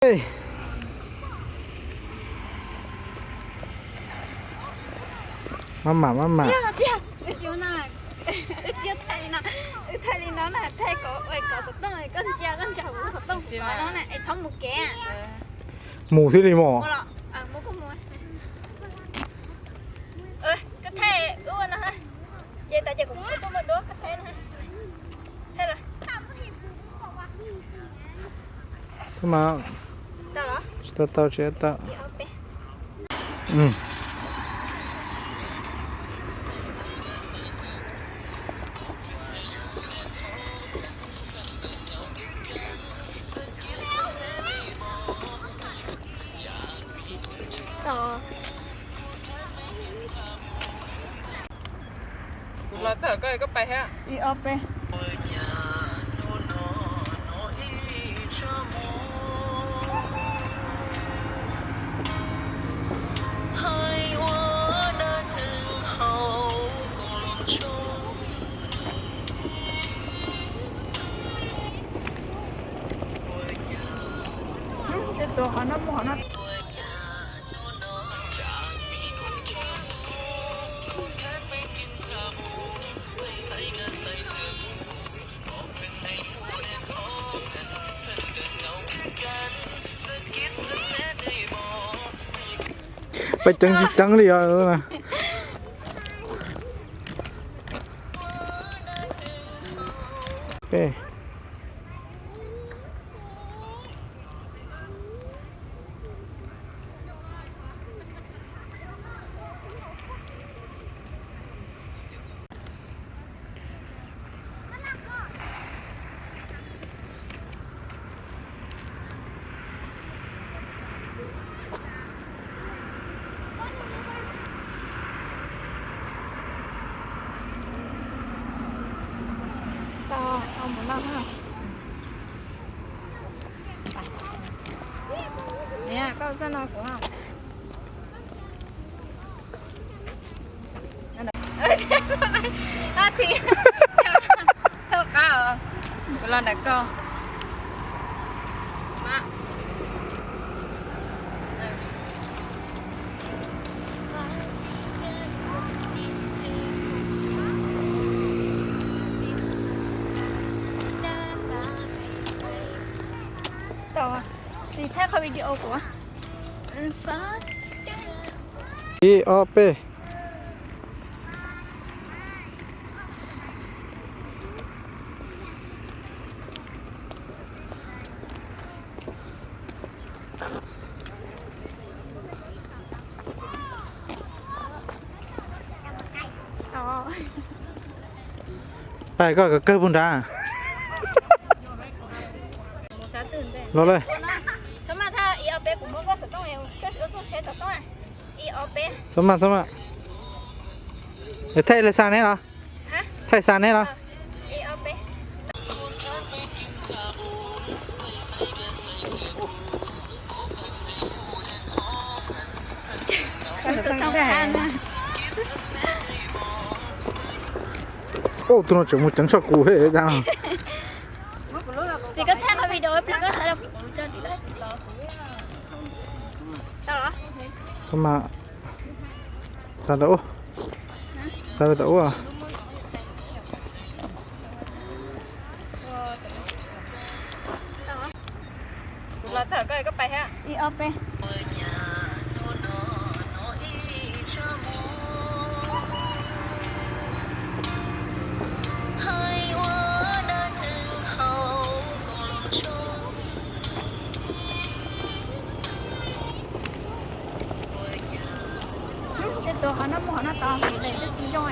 Maj mam, maj mam. Wb tsis thaij li no, wb thaij li no na, thaij kom, kom xov tooj, koj ntsia, koj ntsia kuv lub xov tooj no na, es txhob mus kev. Mus thiab li mos. Koj thaij ub no, ces tas ces kuv txuj muaj duab koj saib no. Thaij los. Thaij mas. Tsis tau, tau, tsis tau. Kuv los txog koj, koj pais thiab. Ib ob peb. Peb ceev tsis ceev li os. Niam, koj txoj no kuv. Thauj qab os, kuv los ntawm koj. Tau, xis thaij qhov video kuv. Ib ob peb. Pais koj kawg kawg puag nrad. Los lawm. Txhob maj, txhob maj. Thaij li xa neb los? Thaij xa neb los? Ub, tus no tseem mus ceev tshaj kuv thiab no. Txhob maj. Txav ntawm ub. Txav ntawm ub. Kuv los txog koj, koj pais thiab. Ib ob peb. Tej tus qhov no muaj qhov no tod, kuv daim twb tsis zoo.